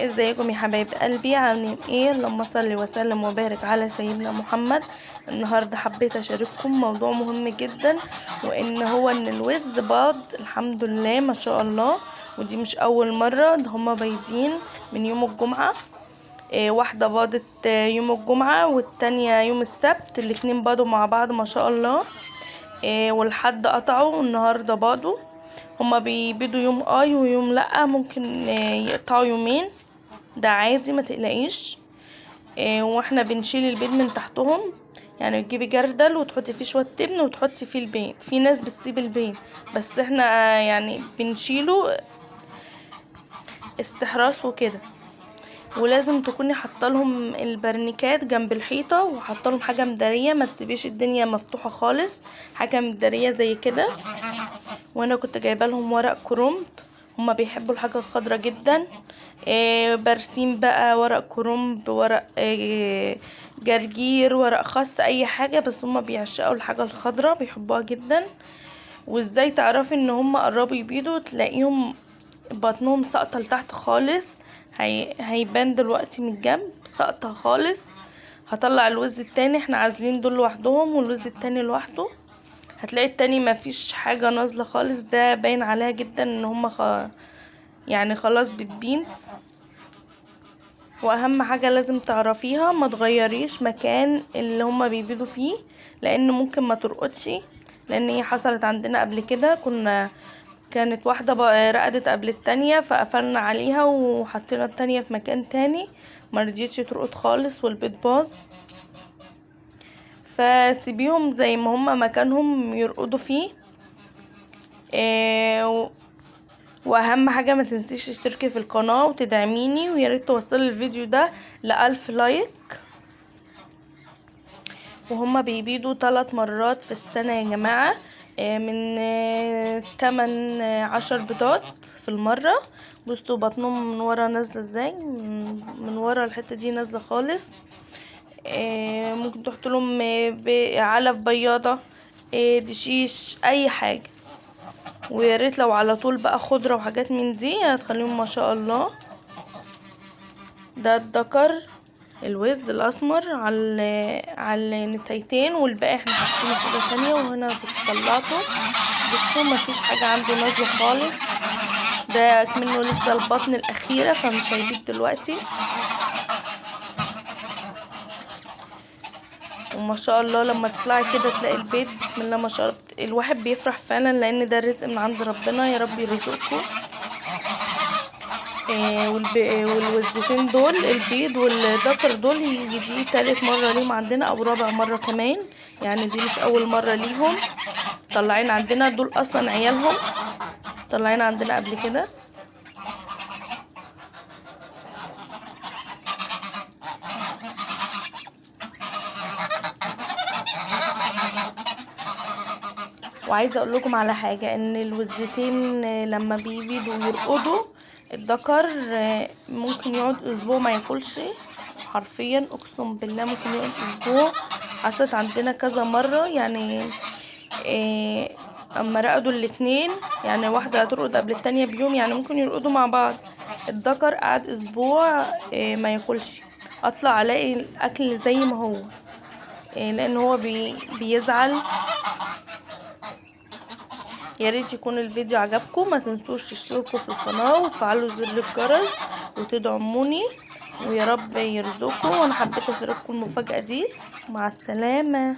ازيكم يا حبايب قلبي؟ عاملين ايه؟ اللهم صل وسلم وبارك على سيدنا محمد. النهارده حبيت اشارككم موضوع مهم جدا، وان هو ان الوز باض الحمد لله ما شاء الله. ودي مش اول مرة، ده هما بايضين من يوم الجمعة. واحدة باضت يوم الجمعة والتانية يوم السبت، الاتنين باضوا مع بعض ما شاء الله. والحد قطعوا والنهارده باضوا. هما بيبيضوا يوم اي ويوم لأ، ممكن يقطعوا يومين، ده عادي ما تقلقيش. واحنا بنشيل البيض من تحتهم، يعني تجيبي جردل وتحطي فيه شوية تبن وتحطي فيه البيض. في ناس بتسيب البيض، بس احنا يعني بنشيله استحراس وكده. ولازم تكوني حاطه لهم البرنيكات جنب الحيطة، وحاطه لهم حاجة مداريه، ما تسيبيش الدنيا مفتوحة خالص، حاجة مداريه زي كده. وانا كنت جايبه لهم ورق كرنب، هما بيحبوا الحاجة الخضرا جدا. برسيم بقى، ورق كرنب، ورق جرجير، ورق خس، اي حاجة، بس هما بيعشقوا الحاجة الخضرا، بيحبوها جدا. وازاي تعرفي ان هما قربوا يبيضوا؟ تلاقيهم بطنهم ساقطه لتحت خالص، هيبان دلوقتي من الجنب ساقطه خالص. هطلع الوز التاني، احنا عازلين دول لوحدهم والوز التاني لوحده. هتلاقي التاني مفيش حاجة نازله خالص، ده باين عليها جدا ان هما يعني خلاص بتبيض. واهم حاجة لازم تعرفيها، ما تغيريش مكان اللي هما بيبيضوا فيه، لان ممكن ما ترقدش. لان هي حصلت عندنا قبل كده، كانت واحدة رقدت قبل التانية، فقفلنا عليها وحطينا التانية في مكان تاني، ما رضيتش ترقد خالص والبيض باظ. فسيبيهم زي ما هما مكانهم يرقدوا فيه. واهم حاجة ما تنسيش تشتركي في القناة وتدعميني، ويا ريت توصلي الفيديو ده ل1000 like. وهما بيبيضوا 3 مرات في السنة يا جماعة، من 8 10 بيضات في المرة. بصوا بطنهم من ورا نازلة ازاي، من ورا الحتة دي نازلة خالص. ممكن تحط لهم علف بياضة، دشيش، اي حاجة. ويا ريت لو على طول بقى خضرة وحاجات من دي، هتخليهم ما شاء الله. ده الذكر الوز الاسمر على النتايتين، والباقي احنا حاطينه حاجة تانية. وهنا كنت طلعته، بصوا مفيش حاجة عنده نازله خالص، ده منه لسه البطن الاخيرة فمش هيبيض دلوقتي. وما شاء الله لما تطلعي كده تلاقي البيض بسم الله ما شاء الله، الواحد بيفرح فعلا، لان ده رزق من عند ربنا، يا رب يرزقكم. والوزتين دول البيض والذكر دول يجي دي تالت مرة ليهم عندنا او رابع مرة كمان، يعني دي مش اول مرة ليهم، طلعين عندنا دول اصلا عيالهم طلعين عندنا قبل كده. وعايزه اقول لكم على حاجة، ان الوزتين لما بيبيضوا ويرقدوا الذكر ممكن يقعد اسبوع ما ياكلش، حرفيا اقسم بالله ممكن يقعد اسبوع. حصلت عندنا كذا مرة، يعني اما رقدوا الاتنين، يعني واحدة هترقد قبل التانية بيوم، يعني ممكن يرقدوا مع بعض. الذكر قعد اسبوع ما ياكلش، اطلع الاقي الاكل زي ما هو، لان هو بيزعل. يا ريت يكون الفيديو عجبكم، ما تنسوش تشتركوا في القناة وتفعلوا زر الجرس وتدعموني، ويا رب يرزقكم. وانا حبيت اشارككم المفاجأة دي. مع السلامة.